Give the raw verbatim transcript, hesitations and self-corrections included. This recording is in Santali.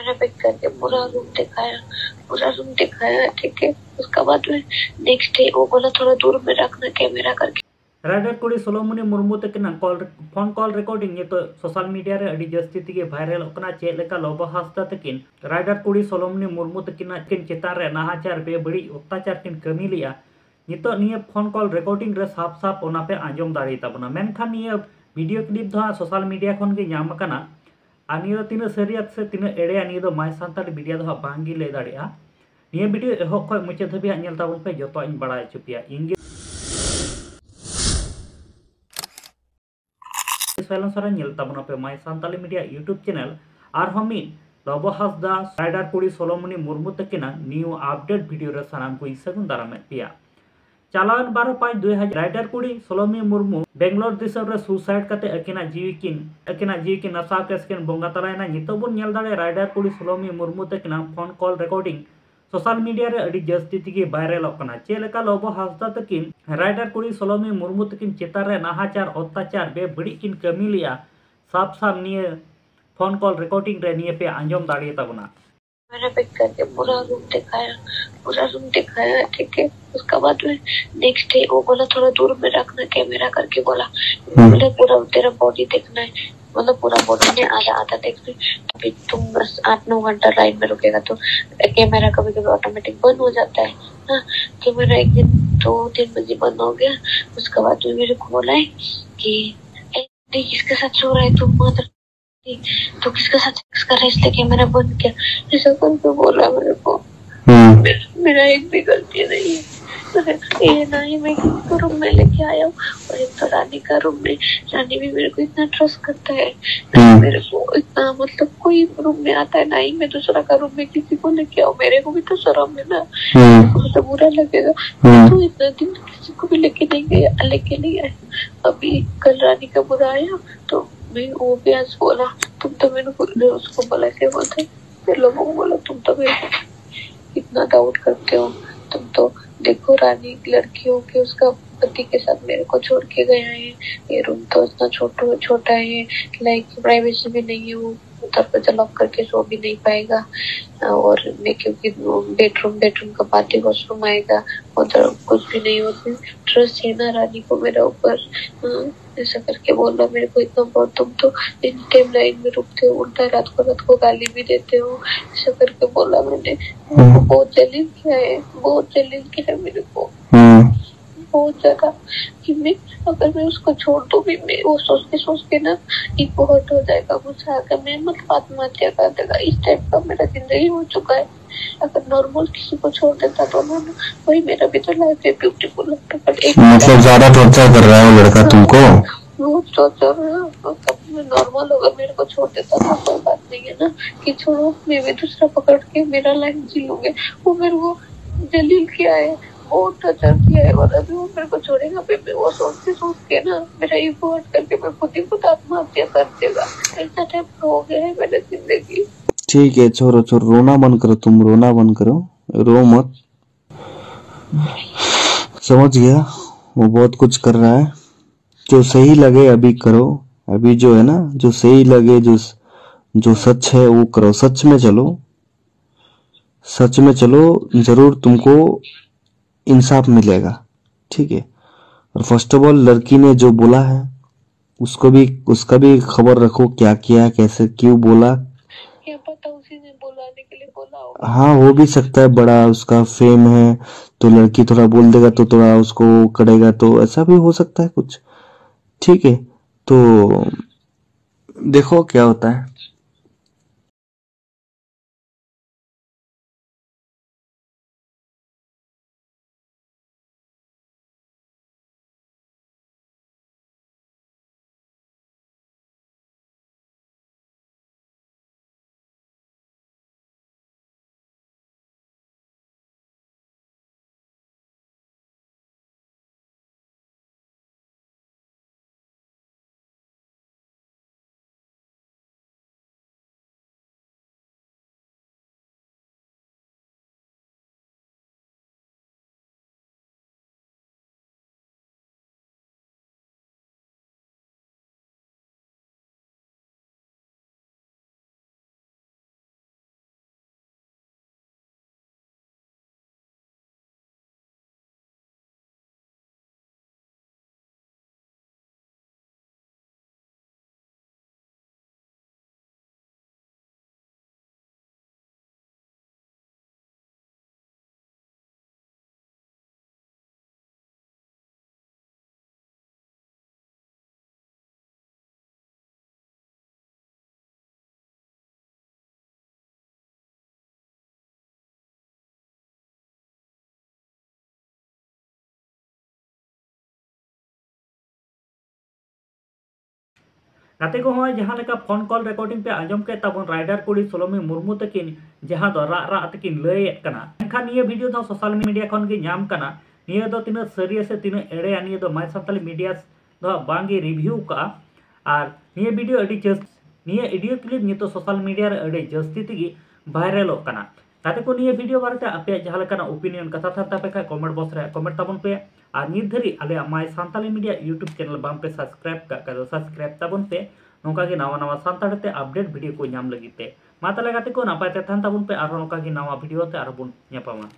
मैंने पिक करके पूरा रूम दिखाया, पूरा रूम दिखाया, ठीक है। उसके बाद में नेक्स्ट डे वो बोला थोड़ा दूर में रखना कैमरा करके। राइडर कुड़ी सोलोमनी मुर्मू तकिना कॉल, फोन कॉल रिकॉर्डिंग ᱱᱤᱛᱚᱜ ᱥᱳᱥᱟᱞ ᱢᱤᱰᱤᱭᱟ ᱨᱮ ᱟᱹᱰᱤ ᱡᱟᱹᱥᱛᱤ ᱛᱮᱜᱮ ᱵᱷᱟᱭᱨᱟᱞᱚᱜ ᱠᱟᱱᱟ᱾ ᱪᱮᱫ ᱞᱮᱠᱟ ᱞᱚᱵᱚ ᱦᱟᱸᱥᱫᱟ ᱛᱟᱹᱠᱤᱱ ᱨᱟᱭᱰᱟᱨ ᱠᱩᱲᱤ ᱥᱳᱞᱳᱢᱚᱱᱤ ᱢᱩᱨᱢᱩ ᱛᱟᱹᱠᱤᱱᱟᱜ ᱠᱤᱱ ᱪᱮᱛᱟᱱ ᱨᱮ ᱱᱟᱦᱟᱪᱟᱨ, ᱵᱮᱵᱟᱹᱲᱤᱡ ᱚᱛᱛᱟᱪᱟᱨ ᱠᱤᱱ ᱠᱟᱹᱢᱤ ᱞᱮᱜᱼᱟ, ᱱᱤᱛᱚᱜ ᱱᱤᱭᱟᱹ ᱯᱷᱳᱱ ᱠᱚᱞ ᱨᱮᱠᱚᱨᱰᱤᱝ ᱨᱮ ᱥᱟᱯ ᱥᱟᱯ ᱚᱱᱟ ᱯᱮ ᱟᱸᱡᱚᱢ ᱫᱟᱲᱮᱭᱟᱛᱟ ᱵᱚᱱᱟ᱾ ᱢᱮᱱᱠᱷᱟᱱ ᱱᱤᱭᱟᱹ ᱵᱷᱤᱰᱤᱭᱳ ᱠᱞᱤᱯ ᱫᱚ ᱦᱟᱸᱜ ᱥᱳᱥᱟᱞ ᱢᱤᱰᱤᱭᱟ ᱠᱷᱚᱱ ᱜᱮ ᱧᱟᱢ ᱟᱠᱟᱱᱟ᱾ ᱟᱨ ᱱᱤᱭᱟᱹ ᱫᱚ ᱛᱤᱱᱟᱹᱜ ᱥᱟᱹᱨᱤᱭᱟ ᱥᱮ ᱛᱤᱱᱟᱹᱜ ᱮᱲᱮᱭᱟ, ᱱᱤᱭᱟᱹ ᱫᱚ ᱢᱟᱭ ᱥᱟᱱᱛᱟᱲᱤ ᱢᱤᱰᱤᱭᱟ ᱫᱚ ᱦᱟᱸᱜ ᱵᱟᱝ ᱜᱮ ᱞᱟᱹᱭ ᱫᱟᱲᱮᱭᱟᱜᱼᱟ᱾ ᱱᱤᱭᱟᱹ ᱵᱷᱤᱰᱤᱭᱳ ᱮᱦᱚᱵ ᱠᱷᱚᱱ ᱢᱩᱪᱟᱹᱫ ᱫᱷᱟᱹᱵᱤᱡ ᱦᱟᱸᱜ ᱧᱮᱞ ᱛᱟᱵᱚᱱ ᱯᱮ, ᱡᱚᱛᱚᱣᱟᱜ ᱤᱧ ᱵᱟᱲᱟᱭ ᱦᱚᱪᱚ ᱯᱮᱭᱟ᱾ ᱤᱧ ᱜᱮ ᱥᱚᱭᱞᱚᱱ ᱥᱚᱨᱮᱱ, ᱧᱮᱞ ᱛᱟᱵᱚᱱ ᱯᱮ ᱢᱟᱭ ᱥᱟᱱᱛᱟᱲᱤ ᱢᱤᱰᱤᱭᱟ YouTube ᱪᱮᱱᱮᱞ᱾ ᱟᱨᱦᱚᱸ ᱢᱤᱫ ᱞᱚᱵᱚ ᱦᱟᱸᱥᱫᱟ ᱨᱟᱭᱰᱟᱨ ᱠᱩᱲᱤ ᱥᱳᱞᱳᱢᱚᱱᱤ ᱢᱩᱨᱢᱩ ᱛᱟᱹᱠᱤᱱᱟᱜ ᱱᱤᱭᱩ ᱟᱯᱰᱮᱴ ᱵᱷᱤᱰᱤᱭᱳ ᱨᱮ ᱥᱟᱱᱟᱢ ᱠᱚᱧ ᱥᱟᱹᱜᱩᱱ ᱫᱟᱨᱟᱢᱮᱫ ᱯᱮᱭᱟ᱾ ᱪᱟᱞᱟᱣᱮᱱ ᱵᱟᱨᱚ ᱯᱟᱸᱪ ᱫᱩᱭ ᱦᱟᱡᱟᱨ ᱨᱟᱭᱰᱟᱨ ᱠᱩᱲᱤ ᱥᱳᱞᱳᱢᱤ ᱢᱩᱨᱢᱩ ᱵᱮᱝᱜᱟᱞᱳᱨ ᱫᱤᱥᱚᱢ ᱨᱮ ᱥᱩᱥᱟᱭᱤᱰ ᱠᱟᱛᱮ ᱟᱹᱠᱤᱱᱟᱜ ᱡᱤᱣᱤ ᱠᱤᱱ, ᱟᱹᱠᱤᱱᱟᱜ ᱡᱤᱣᱤ ᱠᱤᱱ ᱱᱟᱥᱟᱣ ᱠᱮᱥ ᱠᱤᱱ ᱵᱚᱸᱜᱟ ᱛᱟᱞᱟᱭᱮᱱᱟ᱾ ᱱᱤᱛᱚᱜ ᱵᱚᱱ ᱧᱮᱞ ᱫᱟᱲᱮᱭᱟᱜᱼᱟ ᱨᱟᱭᱰᱟᱨ ᱠᱩᱲᱤ ᱥᱳᱞᱳᱢᱤ ᱢᱩᱨᱢᱩ ᱛᱟᱹᱠᱤᱱᱟᱜ phone call recording social media ᱨᱮ ᱟᱹᱰᱤ ᱡᱟᱹᱥᱛᱤ ᱛᱮᱜᱮ ᱵᱷᱟᱭᱨᱟᱞᱚᱜ ᱠᱟᱱᱟ᱾ ᱪᱮᱫ ᱞᱮᱠᱟ ᱞᱚᱵᱚ ᱦᱟᱸᱥᱫᱟ ᱛᱟᱹᱠᱤᱱ ᱨᱟᱭᱰᱟᱨ ᱠᱩᱲᱤ ᱥᱳᱞᱳᱢᱤ ᱢᱩᱨᱢᱩ ᱛᱟᱹᱠᱤᱱ ᱪᱮᱛᱟᱱ ᱨᱮ ᱱᱟᱦᱟᱪᱟᱨ, ᱚᱛᱛᱟᱪᱟᱨ, ᱵᱮᱵᱟᱹᱲᱤᱡ ᱠᱤᱱ ᱠᱟᱹᱢᱤ ᱞᱮᱜᱼᱟ, ᱥᱟᱯ ᱥᱟᱯ ᱱᱤᱭᱟᱹ ᱯᱷᱳᱱ ᱠᱚᱞ ᱨᱮᱠᱚᱨᱰᱤᱝ ᱨᱮ ᱱᱤᱭᱟᱹ ᱯᱮ ᱟᱸᱡᱚᱢ ᱫᱟᱲᱮᱭᱟᱛᱟ ᱵᱚᱱᱟ᱾ मैंने पिक करके पूरा रूम दिखाया, पूरा रूम दिखाया, ठीक है। उसके बाद में नेक्स्ट डे वो बोला थोड़ा दूर में रखना कैमरा करके बोला। बोले पूरा तेरा बॉडी देखना है, मतलब पूरा बॉडी में आधा आधा देखना है। अभी तुम बस आठ नौ घंटा लाइन में रुकेगा तो कैमरा कभी कभी ऑटोमेटिक बंद हो जाता है ना। तो मेरा एक दिन दो तीन बजे बंद हो गया। उसके बाद में मेरे कॉल आए कि "ए, देख, इसके साथ सो रहा है तू, मत, तो किसके साथ सेक्स कर रहा है, इसलिए कैमरा बंद किया।" ऐसा करके बोला मेरे को। मेरा एक भी गलती नहीं है। ये ना ही मैं किसी को रूम में लेके आया हूँ, और एक तो रानी का रूम में, रानी भी मेरे को इतना ट्रस्ट करता है, ना ही मेरे को इतना, मतलब, कोई रूम में आता है, ना ही मैं दूसरा का रूम में किसी को लेके आऊँ। मेरे को भी तो शर्म है ना, मेरे को भी तो बुरा लगेगा। तू इतना दिन किसी को भी लेके नहीं गया, लेके नहीं आया। अभी कल रानी का बुरा आया तो मैं, वो भी आज बोला, तुम तो मेरे को, उसको बोला, क्या बोलते हैं, फिर लोगों को बोला, तुम तो मेरे को इतना डाउट करते हो, तुम तो देखो रानी लड़की हो के उसका पति के साथ मेरे को छोड़ के गया है। ये रूम तो इतना छोटा छोटा है, लाइक प्राइवेसी भी नहीं है, वो दरवाजा लॉक करके सो भी नहीं पाएगा। और मैं, क्योंकि बेडरूम, बेडरूम का बात ही वॉशरूम आएगा, उधर कुछ भी नहीं होती। ट्रस्ट है ना रानी को मेरा ऊपर। हाँ, ऐसा करके बोला मेरे को, इतना बहुत, तुम तो इन टाइम लाइन में रुकते हो, उल्टा रात को, रात को गाली भी देते हो। ऐसा करके बोला मैंने। मेरे को बहुत जलील किया है, बहुत जलील किया है मेरे को। हम्म। बहुत ज्यादा। कि मैं, अगर मैं उसको छोड़ दूँ भी, मैं वो सोच के, सोच के ना, ईगो हर्ट हो जाएगा मुझसे। अगर मैं, मतलब, आत्महत्या कर देगा, इस टाइप का मेरा जिंदगी हो चुका है। अगर नॉर्मल किसी को छोड़ देता तो ना, वही मेरा भी तो लाइफ है ब्यूटीफुल, बट एक मतलब ज्यादा टॉर्चर कर रहा है वो लड़का तुमको? बहुत टॉर्चर है। मतलब, मैं नॉर्मल, अगर मेरे को छोड़ देता तो कोई बात नहीं है ना, कि छोड़ो, मैं भी दूसरा पकड़ के मेरा लाइफ जी लूंगी। वो मेरे को जलील किया है, बहुत टॉर्चर किया है, और अभी वो मेरे को छोड़ेगा भी, मैं वो सोच के, सोच के ना, मेरा ईगो हर्ट करके मैं खुद ही खुद आत्महत्या कर देगा। ऐसा टाइप का हो गया है मेरा जिंदगी। ठीक है, छोड़ो, छोड़ो, रोना बंद करो, तुम रोना बंद करो, रो मत। समझ गया, वो बहुत कुछ कर रहा है। जो सही लगे अभी करो, अभी जो है ना, जो सही लगे, जो, जो सच है वो करो, सच में चलो, सच में चलो, जरूर तुमको इंसाफ मिलेगा। ठीक है, और फर्स्ट ऑफ ऑल, लड़की ने जो बोला है, उसको भी, उसका भी खबर रखो, क्या किया, कैसे, क्यों बोला। क्या पता उसी ने बुलाने के लिए बोला होगा। हाँ, हो भी सकता है, बड़ा उसका फेम है, तो लड़की थोड़ा बोल देगा तो थोड़ा उसको करेगा, तो ऐसा भी हो सकता है कुछ। ठीक है, तो देखो क्या होता है। ᱜᱟᱛᱮ ᱠᱚ, ᱦᱚᱸᱜᱼᱚᱭ ᱡᱟᱦᱟᱸ ᱞᱮᱠᱟ ᱯᱷᱳᱱ ᱠᱚᱞ ᱨᱮᱠᱚᱨᱰᱤᱝ ᱯᱮ ᱟᱸᱡᱚᱢ ᱠᱮᱫ ᱛᱟᱵᱚᱱ ᱨᱟᱭᱰᱟᱨ ᱠᱩᱲᱤ ᱥᱳᱞᱳᱢᱤ ᱢᱩᱨᱢᱩ ᱛᱟᱹᱠᱤᱱ, ᱡᱟᱦᱟᱸ ᱫᱚ ᱨᱟᱜ ᱨᱟᱜ ᱛᱮᱠᱤᱱ ᱞᱟᱹᱭᱮᱫ ᱠᱟᱱᱟ, ᱢᱮᱱᱠᱷᱟᱱ ᱱᱤᱭᱟᱹ ᱵᱷᱤᱰᱤᱭᱳ ᱫᱚ ᱥᱳᱥᱟᱞ ᱢᱤᱰᱤᱭᱟ ᱠᱷᱚᱱ ᱜᱮ ᱧᱟᱢ ᱠᱟᱱᱟ᱾ ᱱᱤᱭᱟᱹ ᱫᱚ ᱛᱤᱱᱟᱹᱜ ᱥᱟᱹᱨᱤᱭᱟ ᱥᱮ ᱛᱤᱱᱟᱹᱜ ᱮᱲᱮᱭᱟ, ᱱᱤᱭᱟᱹ ᱫᱚ ᱢᱟᱭ ᱥᱟᱱᱛᱟᱞᱤ ᱢᱤᱰᱤᱭᱟ ᱫᱚ ᱦᱟᱸᱜ ᱵᱟᱝ ᱜᱮ ᱨᱤᱵᱷᱤᱭᱩ ᱠᱟᱜᱼᱟ᱾ ᱟᱨ ᱱᱤᱭᱟᱹ ᱵᱷᱤᱰᱤᱭᱳ ᱟᱹᱰᱤ ᱡᱟᱹᱥ ᱱᱤᱭᱟᱹ ᱚᱰᱤᱭᱳ ᱠᱞᱤᱯ ᱱᱤᱛᱚᱜ ᱥᱳᱥᱟᱞ ᱢᱤᱰᱤᱭᱟ ᱨᱮ ᱟᱹᱰᱤ ᱡᱟᱹᱥᱛᱤ ᱛᱮᱜᱮ ᱵᱷᱟᱭᱨᱟᱞᱚᱜ ᱠᱟᱱᱟ᱾ ᱜᱟᱛᱮ ᱠᱚ, ᱱᱤᱭᱟᱹ ᱵᱷᱤᱰᱤᱭᱳ ᱵᱟᱨᱮᱛᱮ ᱟᱯᱮᱭᱟᱜ ᱡᱟᱦᱟᱸ ᱞᱮᱠᱟᱱᱟᱜ ᱳᱯᱤᱱᱤᱭᱚᱱ ᱠᱟᱛᱷᱟ ᱛᱟᱦᱮᱱ ᱛᱟᱯᱮ ᱠᱷᱟᱱ ᱠᱚᱢᱮᱱᱴ ᱵᱚᱠᱥ ᱨᱮ ᱠᱚᱢᱮᱱᱴ ᱛᱟᱵᱚᱱ ᱯᱮ᱾ ᱟᱨ ᱱᱤᱛ ᱫᱷᱟᱹᱨᱤᱡ ᱟᱞᱮᱭᱟᱜ ᱢᱟᱭ ᱥᱟᱱᱛᱟᱞᱤ ᱢᱤᱰᱤᱭᱟ ᱭᱩᱴᱩᱵᱽ ᱪᱮᱱᱮᱞ ᱵᱟᱝ ᱯᱮ ᱥᱟᱵᱥᱠᱨᱟᱭᱤᱵ ᱠᱟᱜ ᱠᱷᱟᱡ ᱫᱚ ᱥᱟᱵᱥᱠᱨᱟᱭᱤᱵ ᱛᱟᱵᱚᱱ ᱯᱮ, ᱱᱚᱝᱠᱟ ᱜᱮ ᱱᱟᱣᱟ ᱱᱟᱣᱟ ᱥᱟᱱᱛᱟᱲᱤ ᱛᱮ ᱟᱯᱰᱮᱴ ᱵᱷᱤᱰᱤᱭᱳ ᱠᱚ ᱧᱟᱢ ᱞᱟᱹᱜᱤᱫ ᱛᱮ᱾ ᱢᱟ ᱛᱟᱦᱚᱞᱮ ᱜᱟᱛᱮ ᱠᱚ, ᱱᱟᱯᱟᱭ ᱛᱮ ᱛᱟᱦᱮᱱ ᱛᱟᱵᱚᱱ ᱯᱮ, ᱟᱨᱦᱚᱸ ᱱᱚᱝᱠᱟ ᱜᱮ ᱱᱟᱣᱟ ᱵᱷᱤᱰᱤᱭᱳ ᱛᱮ ᱟᱨᱦᱚᱸ ᱵᱚᱱ ᱧᱟᱯᱟᱢᱟ᱾